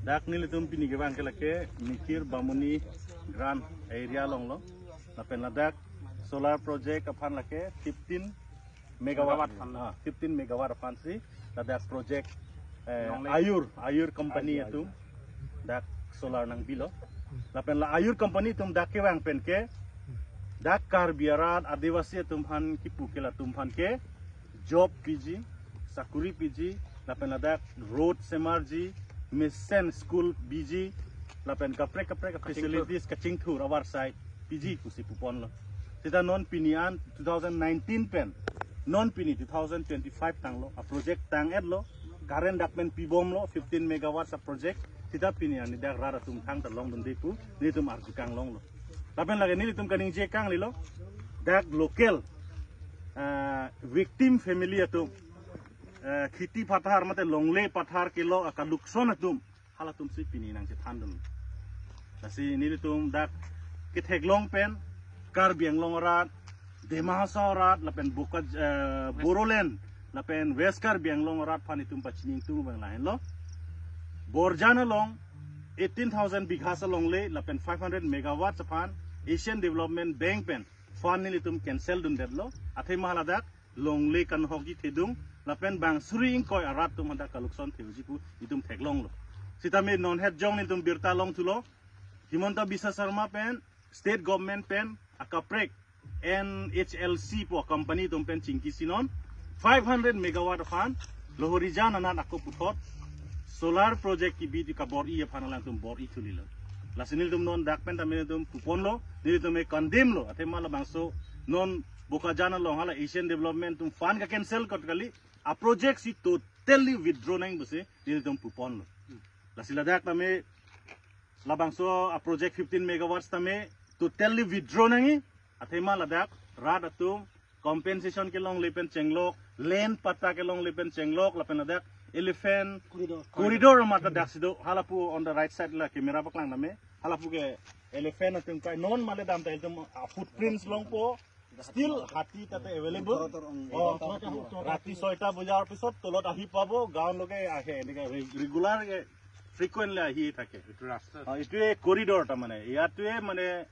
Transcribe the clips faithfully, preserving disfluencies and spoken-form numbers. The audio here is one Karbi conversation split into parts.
Dak nelitum pini kevang ke lake Mikir Bamuni Grant area along lo. Lapen ladak solar project aphan lake fifteen megawatt. Megawatt aphan. Ah, fifteen megawatt aphan si ladak project, eh, Ayur, Ayur company atum dak solar nangbilo. Lapen la Ayur company atum dak kevang pen ke dak Karbi arat Adivasi atum aphan kipu ke latum aphan ke job piji, sakuri piji, lapen ladak road semarji, mesen school biji, lapen kaprek kaprek facilities kachingthur avarsai piji pusi puponlo. Sita non pini an two thousand nineteen pen, non pini two thousand twenty-five tanglo, a project tang-etlo, current dak pen pibomlo, fifteen megawatts a project, sita pini an dak rat atum thangta longdunde pu nelitum arju kanglonglo. Lapen lake nelitum kaningje kanglilo, dak local, ah, victim family atum, ah, kheti pathar mate longle pathar kelo akalukson atum, halatum si pini nangchethandun. Lasi nelitum dak ketheklong pen Karbi Anglong arat, Dima Hasao arat, lapen Boka, eh, Bodoland, lapen West Karbi Anglong arat aphan itum pachini ingtung abang lahenlo. Borjan along eighteen thousand bighas alongle, lapen five hundred megawatts aphan Asian Development Bank pen fund nelitum cancel dundetlo. Athema ladak longle kanhokji thedung, lapen bang suri ingkoi arat atum hadak kalukson theuji pu itum theklonglo. Sitame non het jong nelitum birta longthulo. Himanta Biswa Sarma pen, state government pen, akaprek N H L C pu company atum pen chingki si non five hundred megawatt aphan Lohorijan anat ako puthot solar project kibi ti kabor-i aphan alangtum bor-i thulilo. Lasi nelitum non dak pen tame nelitum puponlo, nelitum e condemn lo, athema labangso non Bokajan along hala Asian Development atum fund ka cancel kot kali, a project si totally withdraw nang pusi nelitum puponlo. Lasi ladak tame labangso a project fifteen megawatts tame totally withdraw nangji. Athema ladak rat atum compensation kelongle pen chenglok, land patta kelongle pen chenglok, lapen ladak elephant corridor, corridor mata dak si do, halapu on the right side la camera paklang tame, halapu ke elephant atum kai non male dam ta itum, ah, footprints longpo, still hati tate available. Oh, rati soita bojar pisot tolot ahi pabo, gaon loke ahe, enike re-, regular ke frequently ahi thake. এইটো ৰাস্তা। Ah, এইটোৱে corridor ta mane, ইয়াতে মানে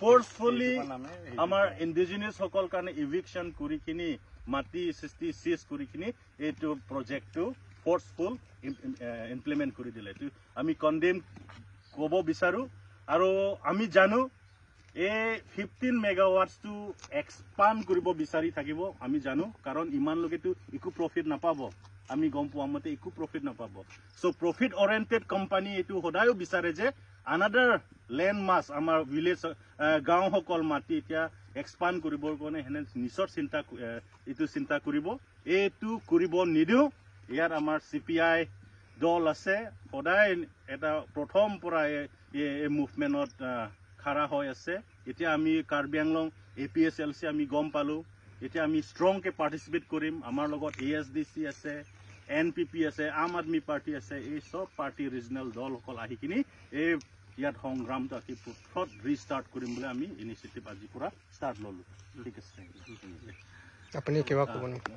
forcefully এইটো নামে, এইটো আমাৰ indigenous সকল কাৰণে eviction কৰি কিনি মাটি সৃষ্টি seize কৰি কিনি এইটো project টো forceful ইম-, ইম-, এ, implement কৰি দিলে। এইটো আমি condemn ক'ব বিচাৰো। আৰু আমি জানো এই fifteen megawatts টো expand কৰিব বিচাৰি থাকিব, আমি জানো, কাৰণ ইমান লোকেতো একো profit নাপাব, আমি গম পোৱা মতে একো profit নাপাব। So profit oriented company এইটো সদায়ো বিচাৰে যে another land mass আমাৰ village, আহ, গাঁওসকল মাটি এতিয়া expand কৰিবৰ কাৰণে সেনে নিশ্চয় চিন্তা ক-, আহ, এইটো চিন্তা কৰিব। এইটো কৰিব নিদিওঁ। ইয়াত আমাৰ চি পি আই দল আছে, সদায় এটা প্ৰথম পৰা এই, এই, এই মুভমেণ্টত, আহ, খাৰা হৈ আছে। এতিয়া আমি Karbi Anglong A P H L C আমি গম পালো, এতিয়া আমি ষ্ট্ৰংকে পাৰ্টিচিপেট কৰিম। আমাৰ লগত এ এছ ডি চি আছে, এন পি পি আছে, আম আদমী পাৰ্টি আছে, এই চব পাৰ্টি ৰিজনেল দলসকল আহি কিনি এই ইয়াত সংগ্ৰামটো আজি পুথত ৰিষ্টাৰ্ট কৰিম বুলি আমি ইনিচিয়েটিভ আজি পৰা ষ্টাৰ্ট ললো। ঠিক আছে, থেংক ইউ। আপুনি কিবা ক'ব নেকি?